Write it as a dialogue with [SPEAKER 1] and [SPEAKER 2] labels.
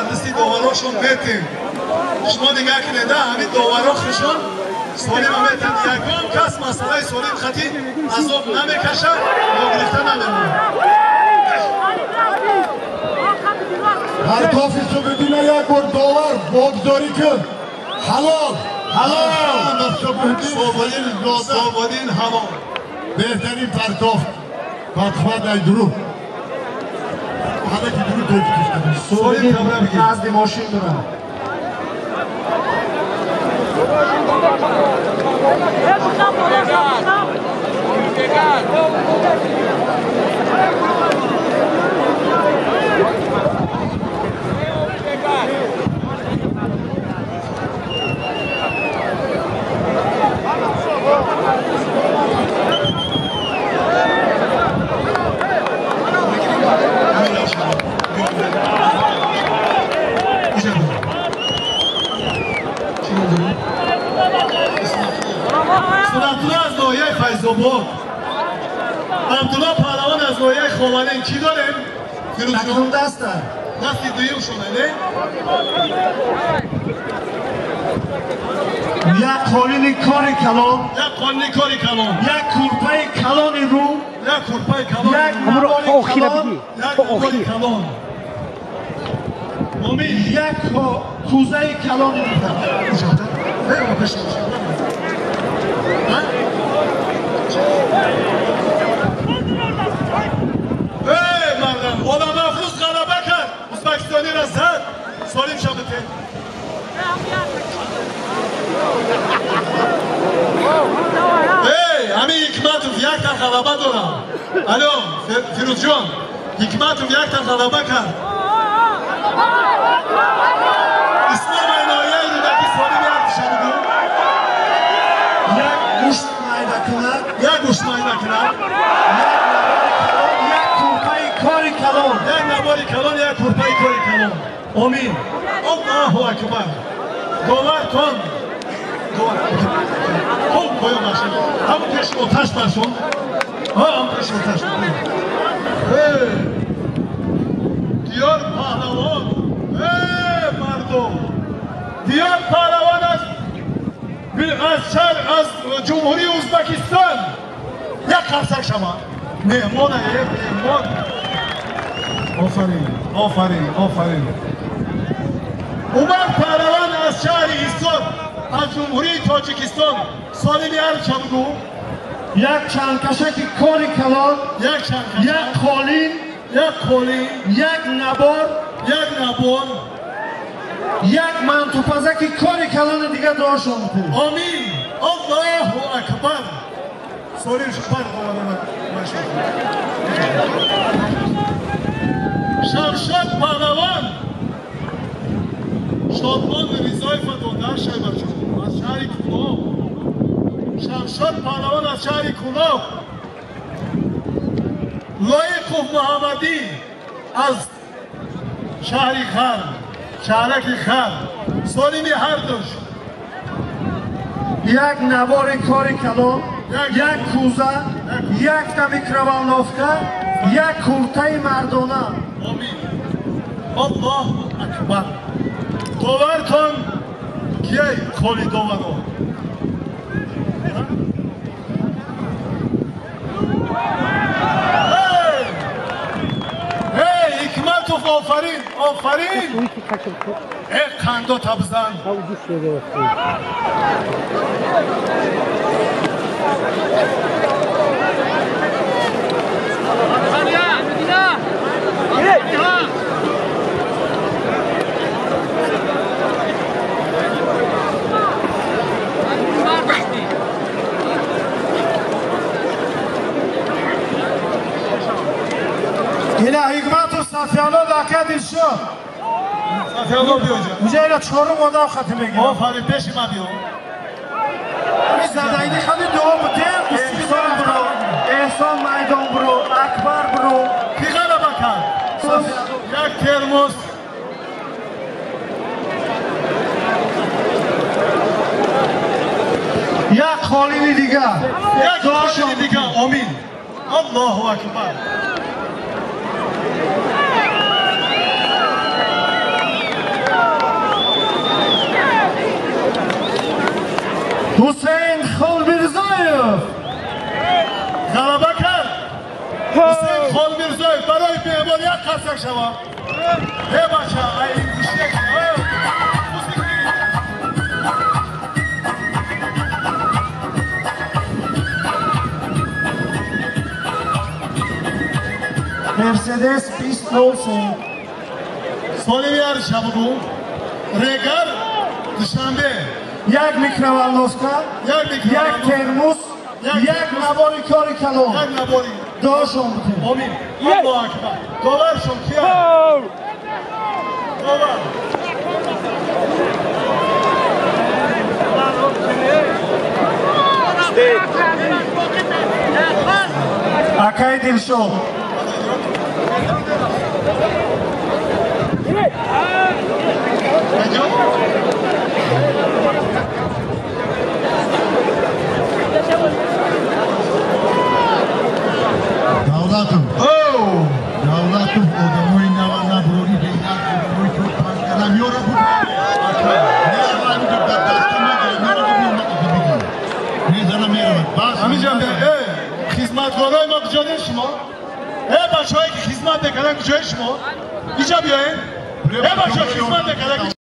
[SPEAKER 1] дар дасти доварошон метем. Шумо нигоҳ кунед, ҳамин доваро хушон солим метем. Ягон кас масъалаи солим хати азоб намекашад, ногирифта намемонад.
[SPEAKER 2] Партофи Субҳиддина як бор доллар богдорӣ кун. Ҳалол! Ҳалол!
[SPEAKER 1] Субҳиддин ҳалол.
[SPEAKER 2] Беҳтарин партоф. Батхват ай дуруғ. Ҳамаки дуруғ тоҷикистон.
[SPEAKER 1] Солим камра бигир.
[SPEAKER 3] Назди мошин дорам.
[SPEAKER 1] Суратулло аз ноҳияи Файзобод, Абдулло Паҳлавон аз ноҳияи Ховалин. Чӣ дорем?
[SPEAKER 3] Акнун даста.
[SPEAKER 1] Дасти дуюм шуна, не?
[SPEAKER 3] Як қолини кори калон,
[SPEAKER 1] як қолини кори калон,
[SPEAKER 3] як курпаи калони рӯ,
[SPEAKER 1] як курпаи калон,
[SPEAKER 3] як навори калон,
[SPEAKER 1] як навори калон,
[SPEAKER 3] Омин, як кӯзаи калони дигар.
[SPEAKER 1] Эй мардам, одам Афрӯз ғалаба кард, Ӯзбекистониро зад. Солим шабате. Эй, ҳамин Ҳикматов якта ғалаба дорам. Алло, Фирӯзҷон, Ҳикматов якта ғалаба кард. Ислом ай ноҳияи Рӯдакӣ солим якша буду.
[SPEAKER 3] Як гӯшт майда кунад,
[SPEAKER 1] як гӯшт майда кунад,
[SPEAKER 3] як курпаи кори калон,
[SPEAKER 1] як навори калон, як курпаи кори калон. Омин. Аллоҳу акбар. Довар кон. Довар. Хуб поён башад. Ҳамон пеш оташ баршон. Ҳам пеш оташ. Диёр Паҳлавон. Эй мардум. Диёр Паҳлавон аз шаҳр, аз Ҷумҳурии Ӯзбекистон. Як қарсак шава. Меҳмон, меҳмон. Офарин, офарин, офарин. Умар Паҳлавон аз шаҳри Ҳисор, аз Ҷумҳурии Тоҷикистон. Солими арча бугӯ.
[SPEAKER 3] Як чандкашаки кори калон,
[SPEAKER 1] як чандкашак,
[SPEAKER 3] як қолин,
[SPEAKER 1] як қолин,
[SPEAKER 3] як набор,
[SPEAKER 1] як набор,
[SPEAKER 3] як мантупазаки кори калони дигар дошон бутед.
[SPEAKER 1] Омин. Аллоҳу акбар. Солим шупар Шамшод Паҳлавон, Шодмон Ризоев додар шайбарчон аз шаҳри Кӯлоб. Шамшод Паҳлавон аз шаҳри Кӯлоб. Лоиқов Муҳаммадӣ аз шаҳри Ғарб, шаҳраки Ғарб. Солими ҳардуш.
[SPEAKER 3] Як навори кори калон, як кӯза, якта микроволновка, як куртаи мардона.
[SPEAKER 1] Омин. Аллоҳу акбар. Довартон кияй холи доваро? Эй, Ҳикматов, офарин, офарин. Эй, қандо табзан.
[SPEAKER 3] Ина Ҳикматов Сафиялло дака Дилшод.
[SPEAKER 1] Сафиялло биёҷа.
[SPEAKER 3] Уҷа ила чорум одам хати мегирад.
[SPEAKER 1] Офарин, пеши ма биё.
[SPEAKER 3] Ами задаини хади дуо бутем. Эҳсон буро, Эҳсон майдон буро, Акбар буро.
[SPEAKER 1] Ки ғалаба кард? Як термос.
[SPEAKER 3] Як қолини дигар.
[SPEAKER 1] Як қолини дигар. Омин. Аллоҳу акбар. Қарсак шава. Э бача, ай гӯште.
[SPEAKER 3] Мерседес 2003.
[SPEAKER 1] Соли шабугу. Регар Душанбе.
[SPEAKER 3] Як микроволновка, як термос, як набори кори калон.
[SPEAKER 1] Як набори.
[SPEAKER 3] Дуошон бутем.
[SPEAKER 1] Омин. Аллоҳу акбар. Долларшон кия? Доллар.
[SPEAKER 3] Акай Дилшод.
[SPEAKER 2] Давлатов. Давлатов одамои нава наброри бе як одамои чор панҷ када меора буд.
[SPEAKER 1] Хизматгорои мо куҷо шумо? Э бачаҳое ки хизмат мекарданд куҷои шумо? Иҷа биёед. Э бачаҳо хизмат мекарданд.